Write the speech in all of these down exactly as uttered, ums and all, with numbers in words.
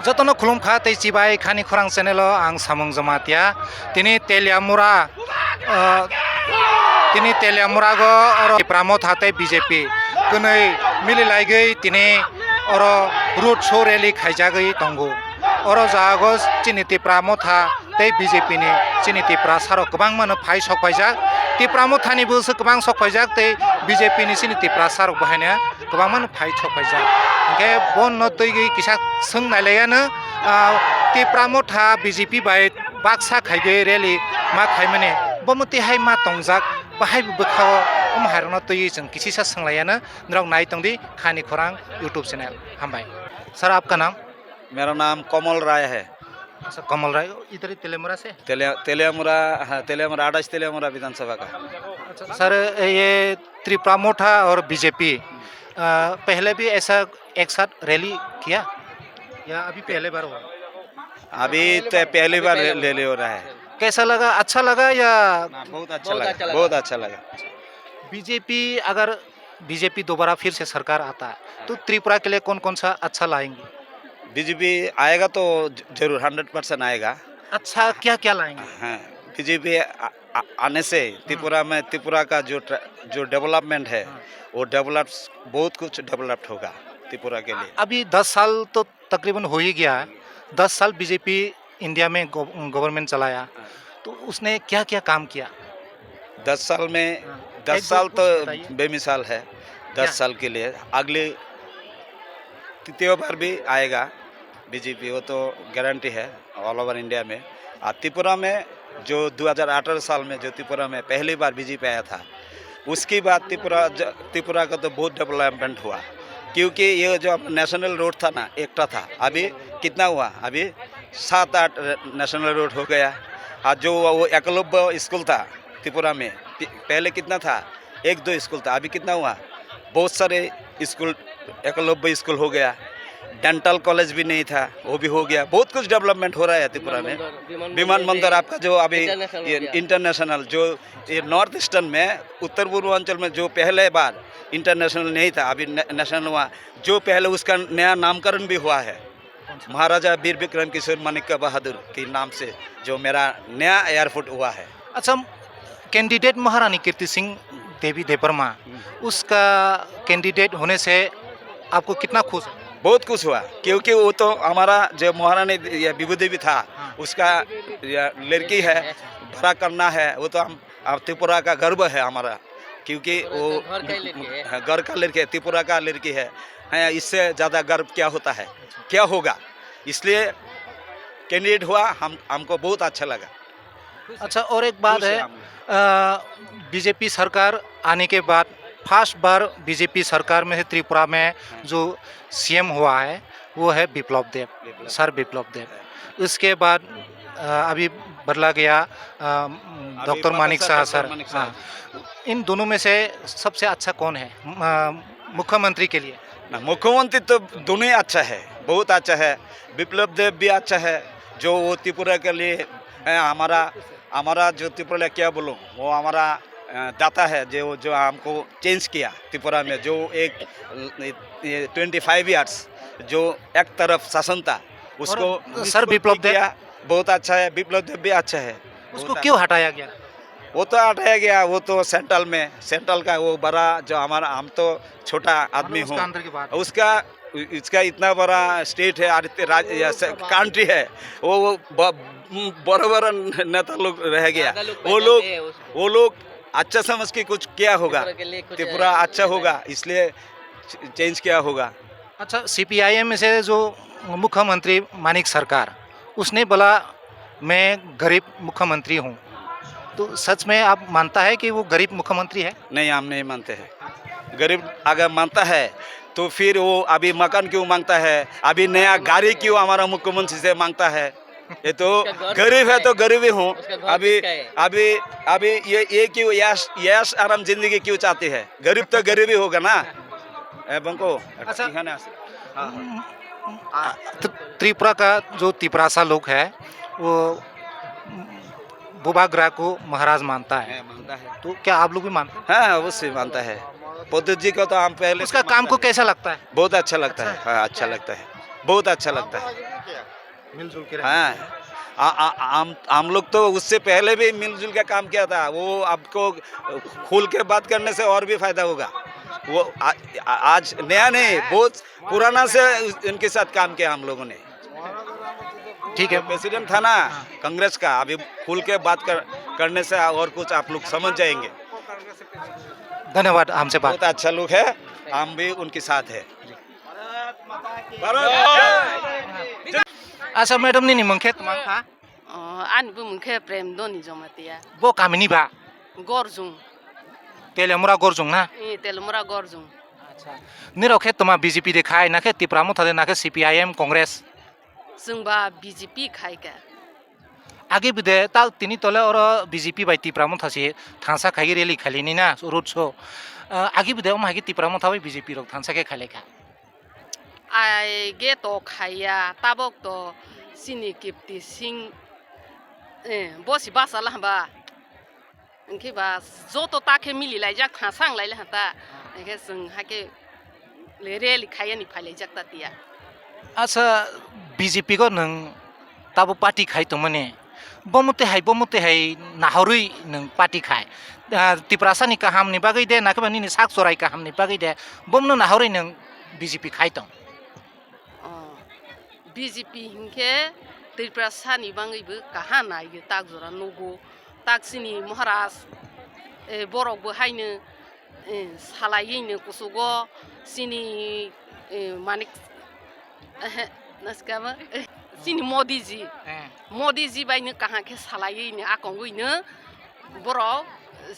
Jotono khulumkha tei chibai khani khorang channel o ang Samung Jamatia. Tini Teliamura, ah, tini Teliamura go oro Tipra Motha tei B J P kwnwi mili laigwi tini oro road show rally khaijagwi tongo. Oro jago chini Tipra Motha tei B J P ni chini Tiprasa rok kwbangma no phai sok paijak. Tipra Motha ni bo se kwbang sok paijak tei B J P ni chini Tiprasa rok bo haino kwbangma no phai sok paijak. Hingke bono twi kisa swng nai lai ano, ah, Tipra Motha B J P bai baksa khaigwi rally ma khaimani bomo tihai ma tongjak, bahai bo bwkhao omo hairokno twi chwng kisisa swng lai ano. Norok nai tongdi Khani Khorang YouTube channel. Hambai. Sir, aapka naam? मेरा नाम कमल राय है। Sir, Kamal Rai, idhar hi Teliamura se? तेलिया तेलियामुरा, हाँ, तेलियामुरा, अट्ठाईस तेलियामुरा विधानसभा का। Sir, ye Tipra Motha aur B J P, ah, pehle bhi aisa ek saath rally kiya ya abhi pehle baar hua? अभी तो पहली बार रैली हो रहा है। Kaisa laga, achha laga ya? हाँ, बहुत अच्छा लगा, बहुत अच्छा लगा। B J P agar B J P dobara phir se sarkar aata to Tripura ke liye kon kon sa achha laenge? B J P आएगा तो जरूर, हंड्रेड परसेंट आएगा। Achha kya kya laenge? हाँ, B J P आने से त्रिपुरा में, त्रिपुरा का जो जो डेवलपमेंट है, वो डेवलप्स बहुत कुछ डेवलप्ड होगा त्रिपुरा के लिए। Abhi das saal to takriban ho hi gaya, das saal B J P India mein government chalaya, to usne kya kya kaam kiya? दस साल में, दस साल तो बेमिसाल है। दस साल के लिए अगली तृतीय बार भी आएगा। B J P, वो तो गारंटी है ऑल ओवर इंडिया में। और त्रिपुरा में जो दो हज़ार अठारह साल में जो त्रिपुरा में पहली बार B J P आया था, उसके बाद त्रिपुरा त्रिपुरा का तो बहुत डेवलपमेंट हुआ, क्योंकि ये जो नेशनल रोड था ना, एकटा था, अभी कितना हुआ? अभी सात आठ नेशनल रोड हो गया। और जो वो एकलव्य स्कूल था त्रिपुरा में, पहले कितना था? एक दो स्कूल था, अभी कितना हुआ? बहुत सारे स्कूल, एकलव्य स्कूल हो गया, डेंटल कॉलेज भी नहीं था, वो भी हो गया। बहुत कुछ डेवलपमेंट हो रहा है त्रिपुरा में। विमानबंदर आपका जो अभी इंटरनेशनल, जो ये नॉर्थ ईस्टर्न में, उत्तर पूर्वांचल में जो पहले बार इंटरनेशनल नहीं था, अभी नेशनल हुआ। जो पहले उसका नया नामकरण भी हुआ है, महाराजा वीर विक्रम किशोर माणिक्य बहादुर के नाम से जो मेरा नया एयरपोर्ट हुआ है। अच्छा, कैंडिडेट महारानी कीर्ति सिंह देवी देबर्मा, उसका कैंडिडेट होने से आपको कितना खुश है? बहुत खुश हुआ, क्योंकि वो तो हमारा जो महारानी ये विभूदेवी था, उसका ये लड़की है, बड़ा करना है, वो तो हम अब त्रिपुरा का गर्व है हमारा, क्योंकि वो घर का लड़की है, त्रिपुरा का लड़की है, हैं, इससे ज़्यादा गर्व क्या होता है, क्या होगा? इसलिए कैंडिडेट हुआ, हम हमको बहुत अच्छा लगा। अच्छा, और एक बात है, हम लोग। अ, B J P सरकार आने के बाद फर्स्ट बार B J P सरकार में से त्रिपुरा में जो C M हुआ है, वो है विप्लव देव, विप्लव। सर विप्लव देव। उसके बाद, अ, अभी बदला गया, अ, डॉक्टर मानिक साहा सर। हाँ। इन दोनों में से सबसे अच्छा कौन है, अ, मुख्यमंत्री के लिए? ना, मुख्यमंत्री तो दोनों ही अच्छा है, बहुत अच्छा है। विप्लव देव भी अच्छा है, जो वो त्रिपुरा के लिए, अ, हमारा, हमारा जो त्रिपुरा क्या बोलूँ, वो हमारा, अ, दाता है, जो जो हमको चेंज किया त्रिपुरा में, जो एक, ये ट्वेंटी फ़ाइव ईयर्स जो एक तरफ शासन था, उसको और सर विप्लव देव? किया, बहुत अच्छा है। विप्लव देव भी अच्छा है। उसको क्यों हटाया गया? वो तो हटाया गया, वो तो सेंट्रल में, सेंट्रल का वो बड़ा जो हमारा, हम तो छोटा आदमी हूँ। उसका अंदर की बात। उसका, इसका इतना बड़ा स्टेट है, और इतने राज-, या से-, कंट्री है, वो, वो ब-, बड़े बड़े नेता लोग रह गया। वो लोग, वो लोग अच्छा समझ के कुछ किया होगा, त्रिपुरा अच्छा होगा, इसलिए च-, चेंज किया होगा। अच्छा, C P I M में से जो मुख्यमंत्री मानिक सरकार, उसने बोला, "मैं गरीब मुख्यमंत्री हूँ।" तो सच में आप मानता है कि वो गरीब मुख्यमंत्री है? नहीं, हम नहीं मानते हैं। गरीब अगर मानता है, तो फिर वो अभी मकान क्यों मांगता है, अभी नया गाड़ी क्यों हमारा मुख्यमंत्री से मांगता है? ये तो गरीब है तो गरीब ही हूँ। अभी, अभी, अभी ये, ये क्यों यश, यश आराम जिंदगी क्यों चाहती है? गरीब तो गरीब ही होगा ना। ए, बंको, अच्छा। यहाँ से। हाँ, हाँ। त्रिपुरा का जो तिपरासा लोग है, वो बुबाग्रा को महाराज मानता है। हाँ, मानता है। तो क्या आप लोग भी मानते हैं? हाँ, अवश्य मानता है। प्रद्युत जी को तो हम पहले से मानता है। उसका काम को कैसा लगता है? बहुत अच्छा लगता है। हाँ, अच्छा लगता है। बहुत अच्छा लगता है। मिलजुल के रहना। हाँ। आ, आ, हम हम लोग तो उससे पहले भी मिलजुल के काम किया था। वो आपको खुल के बात करने से और भी फायदा होगा। वो आ, आ, आज नया नहीं, बहुत पुराना से उस- उनके साथ काम किया हम लोगों ने। ठीक है। प्रेसिडेंट था ना कांग्रेस का, अभी खुल के बात कर, करने से और कुछ आप लोग समझ जाएंगे। धन्यवाद हमसे बात। बहुत अच्छा लोग है, हम भी उनके साथ है। Asa madam nini mung khe twmang kha? Ani bumung khe Prem Doni Jamatia. Bo kamini ba? Gorjung. Telemura Gorjung na? Telemura Gorjung. Nirok khe toma B J P de khai na khe Tipra Motha de na khe C P I M Congress? Chwngba B J P khai kha. Agi bide ta tini tole oro B J P bai Tipra Motha se thansa khai rally khailini na road show. Agi bide omo hai khe Tipra Motha bai B J P rok thansa khe khailai kha. Ai ge to khaiya tabok to sini Kipti Singh, eh, bo si basa la hamba. Hwnkhe ba joto ta khe mili laijak thansa wng lai le ha ta. Hwnkhe chwng hakhe rally khaiyani phai laijak ta tiya. Asa B J P go nwng tabo party khai tongmani, bomo tei hai bomo tei hai nahorwi nwng party khai? Ah, Tiprasani kahamni bagwi de nakhe ba nini sak chorai kahamni bagwi de, bomno nahorwi nwng B J P khai tong? Oh, B J P hinkhe Tiprasani bangwibo kaha naiyo tak jora nugo, tak chini Maharaj, eh, borokbo haino eh, salaiwi no kuchugo chini, eh, manik, ehe, naskama, eh, chini Modi ji. Eh. Modi ji bai no kaham khe salaiwi no akongwi no borok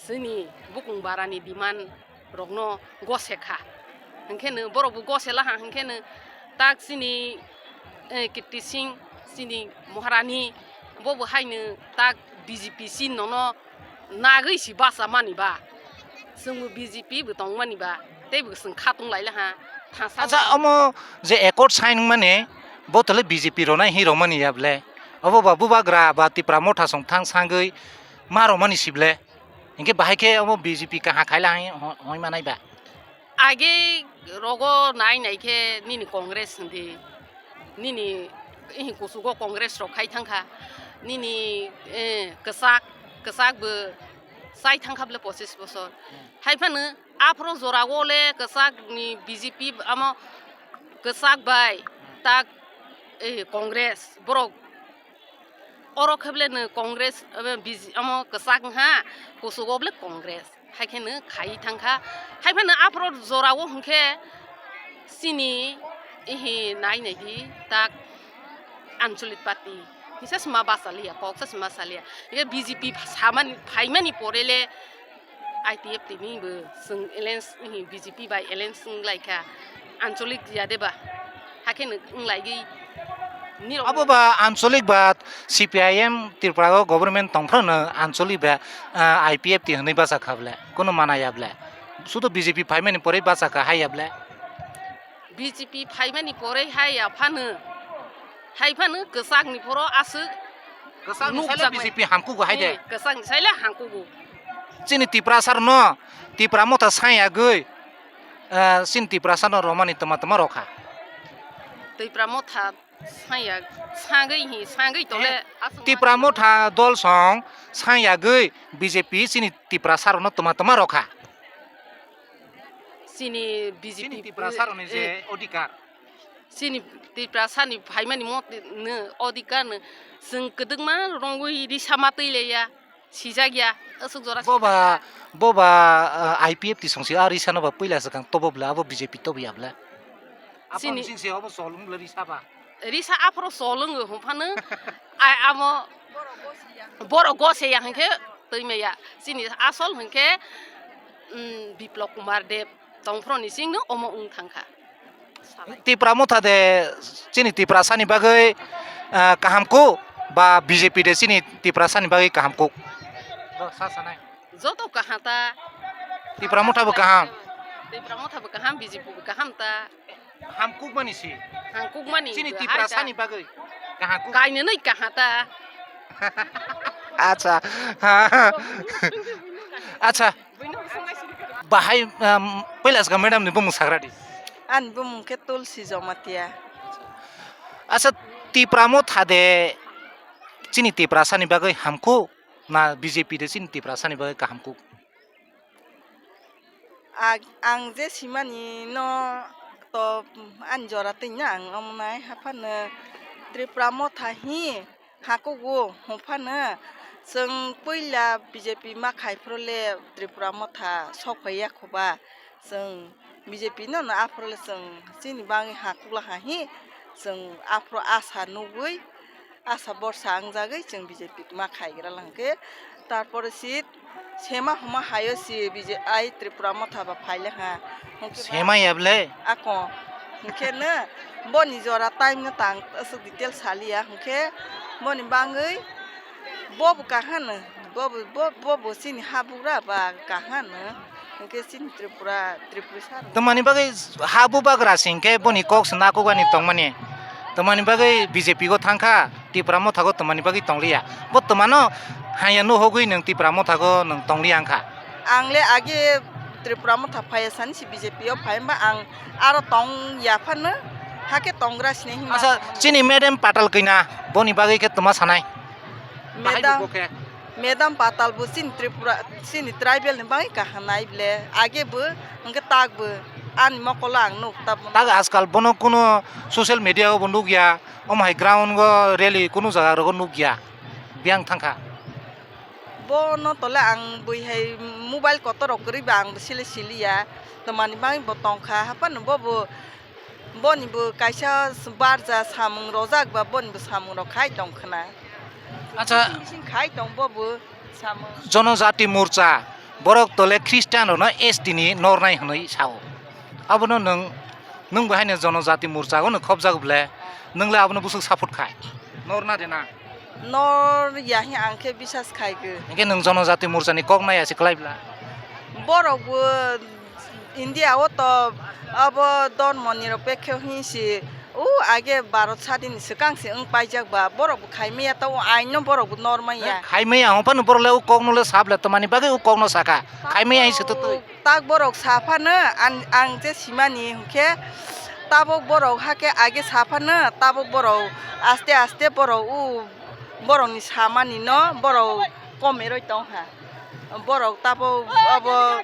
chini bukung bara ni demand rok no gose kha. Hinkhe no borok bo gose laha hinkhe no tak chini, eh, Kirti Singh, chini Maharani, bo bo haino tak B J P si nono nagwi si basa mani ba. Chwngbo B J P bo tongmani ba, tei bo chwng kha tong lai laha. Thangsa. Acha, omo je accord sign wngmani, bo tole B J P rwnai hi rwmani ya ble? Obo ba bubagra ba Tipra Motha song thang sangwi ma rwmani si ble? Hinkhe bahai khe omo B J P kaha khai la hai hoi manai ba? Age rogo nai nai khe nini Congress hwndi, nini ihi kuchugo Congress rok khai thangkha, nini, eh, kwchak, kwchak bo chai thangkha bwle pochis bosor. Hai phano aphuru jorao le kwchak ni B J P amo kwchak bai tak, eh, Congress borok oro khe bwle no Congress, omo B J, omo kwchak wngha, kuchugo bwle Congress. Hai khe no khai thangkha. Hai phano aphuru jorao hwnkhe chini ihi nai nai di tak Anchalik Party. Hisa sima basa liya, kok sa sima sa liya. Ye B J P samani, phaimani pore le I P F T ni bo chwng alliance, ihi B J P bai alliance wng lai kha. Anchalik ya de ba? Hakhe no wng lai gwi nirok. Abo ba Anchalik ba C P I M Tripura o government tong phano Anchalik ba, ah, I P F T hwnwi bacha kha ble, kunu mana ya ble. Sudo B J P phaimani pore bacha kha hai ya ble. B J P phaimani pore hai ya phano, hai phano kwchak ni phoro aswk. Kwchak ni sai le nukjaknai. B J P hamkugo hai de. Hmm, kwchak ni sai le hamkugo. Chini Tiprasa rwno Tipra Motha sai yagwi, ah, chini Tiprasa no romani tma tma rokha. Tipra Motha Sanya, sangwi hi, sangwi tole. Eh, aswk Tipra motha dol song, sanyagwi B J P chini Tiprasa rokno tma tma rokha. Chini B J P, chini Tiprasa rokni je, eh, odhikar. Chini Tiprasa ni phaimani motno odhikar no chwng kwdwkma rongwi risa ma twi leya. Sijak ya, aswk jora. Boba, boba, ah, I P F T songsi, ah, risa no ba puila swkang tobo bla, abo B J P tobo ya bla. Abo chini bising se obo sol wng bla risa ba. Risa aphoro sol wng hwn phano, ai amo borok gose ya hwnkhe twi maya. Chini asol hwnkhe, mm, Biplab Kumar Deb. Tongphro ni sing no omo wng thang kha. Salai. Tipra motha de chini Tiprasa ni bagwi, ah, kaham kuk ba B J P de chini Tiprasa ni bagwi kaham kuk? Bo sa sanai. Joto kaham ta. Tipra motha bo kaham. Tipra motha bo kaham, B J P bo kaham ta. Ham kuk mani si. Ham kuk mani. Chini hai Tiprasa ta. Ni bagwi kaham kuk. Kainwi kaham ta. Acha. Acha. Bahai, um, puila swkang madam ni bumung sagra di. Ani bumung khe Tulsi Jamatia. Asa Tipra Motha de chini Tiprasani bagwi hamkuk na B J P de chini Tiprasani bagwi kahamkuk? Ag-, ang je simani no to ani jora twi no ang omo nai haphano Tripura Motha hi hakugo hwnphano chwng puila B J P ma khai phuru le Tripura Motha sok phai ya kho ba chwng B J P no no aphuru le chwng chini bagwi hakuk la ha hi chwng aphuru asa nugwi asa borsa wngjagwi chwng B J P ma khaigra lang khe, tarpore si sema homa hayo si B J I Tripura Motha ba phaile ha. Hwnkhe ba Sema ya ble? Ako, hwnkhe no boni jora time no tang aswk detail saliya, hwnkhe boni bangwi bobo kaham no, bobo, bo-, bobo chini habugra ba kaham no. Hwnkhe chini Tripura, Tripurisa rok. Tamani bagwi ha bubagra se hwnkhe boni kok se nakugani tongmani. Tamani bagwi B J P go thangkha, Tipra Motha go tamani bagwi tongliya. Bo tamano haya no hogwi nwng Tipra Motha go nwng tongliya wngkha. Ang le age Tripura Motha phaiya sani si B J P o phai hwnba ang aro tong ya phano, hakhe tongra sini hima. Asa, chini madam Patal kina, boni bagwi khe tama sanai? Bahai Madam, bo khe? Madam Patal bo chini Tripura, chini tribal ni bagwi kaham nai ble. Age bo, hwnkhe tak bo, ani mokolo ang nuk ta bo. Tak ajkal bono kuno social media o bo nukya, omo hai ground o rally kunu jaga rogo nukya, biyang thangkha. Bono tole ang bui hai mobile kotor rok kwrwi ba ang bo sili sili ya, tamani bagwi bo tongkha, haphano bo bo Boni bo kaisa barja samung rojak ba boni bo samung rok khai tong khna. Acha. Bising bising khai tong bo bo samung. Jonojati Morcha, borok tole Christian rokno S T ni nornai hwnwi sao. Abono nwng, nwng bo haino Jonojati Morcha o nwng khopjak ble, nwng le abono bwswk support khai? Norna de na? Nor ya hi ang khe bisas khai gw. Hwnkhe nwng Jonojati Morcha ni kok nai ya se kwlai bla? Borok bo India o to abo dormo nirapekho hinsi o age Bharat sadin swkang se wng paijak ba borok bo khai maya ta o ain no borok bo nor maya. Khai maya hwn phano borok le o kok no le sab le tamani bagwi o kok no saka khai maya hinsi to twi. Tak borok sa phano an-, ang je simani hwnkhe tabok borok hake age sa phano tabok borok aste aste borok o borok ni samani no borok komeroi tong ha. Borok tabok abo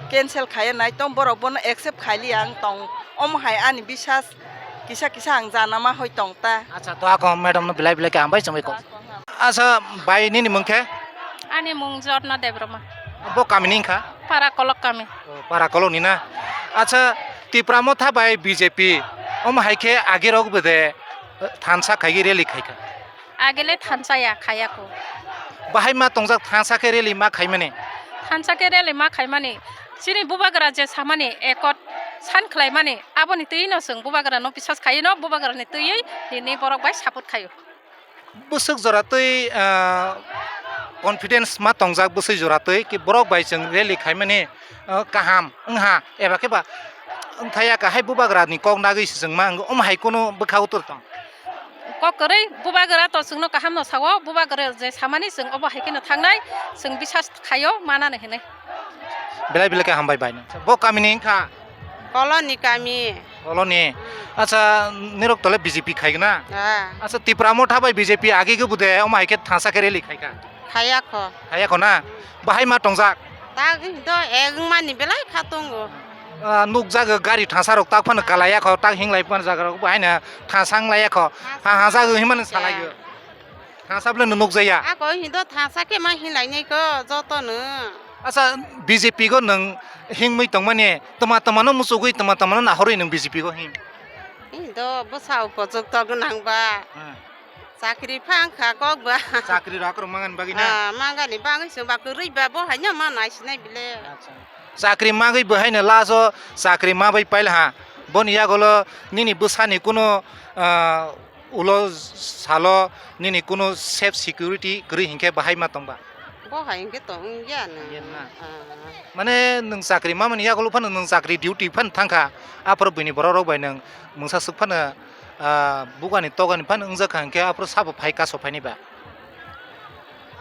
cancel khaiya nai tong, borok bono accept khailiya wng tong. Omo hai ani bisas kisa kisa ang janama hoi tong ta. Acha, to ako madam no belai belai khe hambai chwngwi kok. Acha, bai nini mung khe? Ani mung Jotna Debbarma. Bo kami ni wngkha? Para Kolok kami. O, Para Kolok ni na? Acha, Tipra Motha bai B J P omo hai khe age rok bede thansa khaigwi rally khaikha. Agele thansa ya khaya ko. Bahai ma tongjak thansa khe rally ma khaimani? Thansa khe rally ma khaimani. Chini bubagra je samani ekot san khlaimani. Aboni twi no chwng bubagra no bisas khayo no bubagra ni twiwi nini borok bai support khayo. Bwswk jora twi, ah, confidence ma tongjak bwswk jora twi ki borok bai chwng rally khaimani, ah, kaham wngha eba khe ba wngthaya kahai bubagra ni kok nagwi se chwng ma wng omo hai kunu bwkha utwr tong? Kok kwrwi bubagra to chwngno kaham no sao, bubagra je samani chwng obo hai kheno thangnai, chwng bisas khaio manani hinwi. Belai belai khe hambai bai no. Bo kami ni wngkha? Koloni kami. Koloni. Acha, nirok tole B J P khaigna? Ah. Acha, Tipra Motha bai B J P agi khe bude omo hai khe thansa khe rally khaikha? Khayakho. Khayakho na? Bahai ma tongjak? Tak do ek wngmani belai kha tongo. Ah, nukjago gari thansa rok tak phano kalaiya kho, tak hinglai phano jaga rok bo haino thansa wnglaiyakho. Ha, ha, jago hinmani salaio. Thansa bwle no nukjaya. Ako hindo thansa khe ma hinlainai kho jotono. Acha, B J P go nwng hingmui tongmani, tama tama no muchugwi, tama tama no nahorwi nwng B J P go him? Hindo bwsa upojukto gwnang ba. Hmm. Chakri pha wngkha kok ba. Chakri rok rok mangani bagwi na? Ah, mangani bagwi se ba kwrwi ba bo haino ma naisinai bile. Acha. Chakri magwi bo haino last o chakri ma bai paila ha. Boni yagulo nini bwsani kuno, ah, ulo salo nini kuno safe security kwrwi hinkhe bahai ma tongba? Bo hai hinkhe tong wngya no. Wngya na? Ah. Mane nwng chakri mamani yagulo phano nwng chakri duty phano thangkha. Aphuru buini borok rok bai nwng mungsa swk phano, ah, bugani togani phano wngjakha hinkhe aphuru sabo phai kaso phaini ba?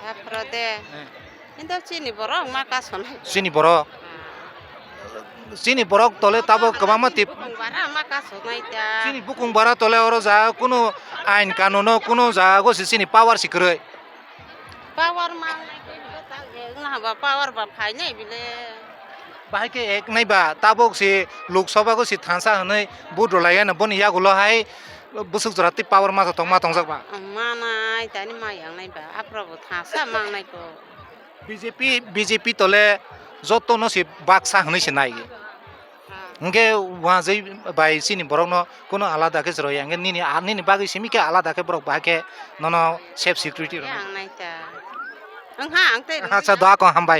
Aphuru de. Eh. Hinto chini borok ma kasonai. Chini borok? Ah. Chini borok tole tabok kwbangma tip-, Bukung bara ma kasu nai ta. Chini bukung bara tole oro ja kunu ain kanuno kunu jaga go si chini power si kwrwi. Power ma nai ko ta ge na ba power ba phai nai bile. Bahai khe ek nai ba tabok si Lok Sabha go si thansa hwnwi vote rwlai ya na boni yagulo hai bwswk jora twi power ma tong ma tongjak ba. Ma nai tani ma yang nai ba aphra bo thansa ma nai ko. B J P, B J P tole joto no se baksa hwnwi se nai. Hwnkhe wajwi bai chini borok no kuno alada khe chwrwi ya, hwnkhe nini, a, nini bagwi simi khe alada khe borok bahai khe nono safe security rw. Ang nai ta. Ang ha, ang tei. Acha, doa ko hambai.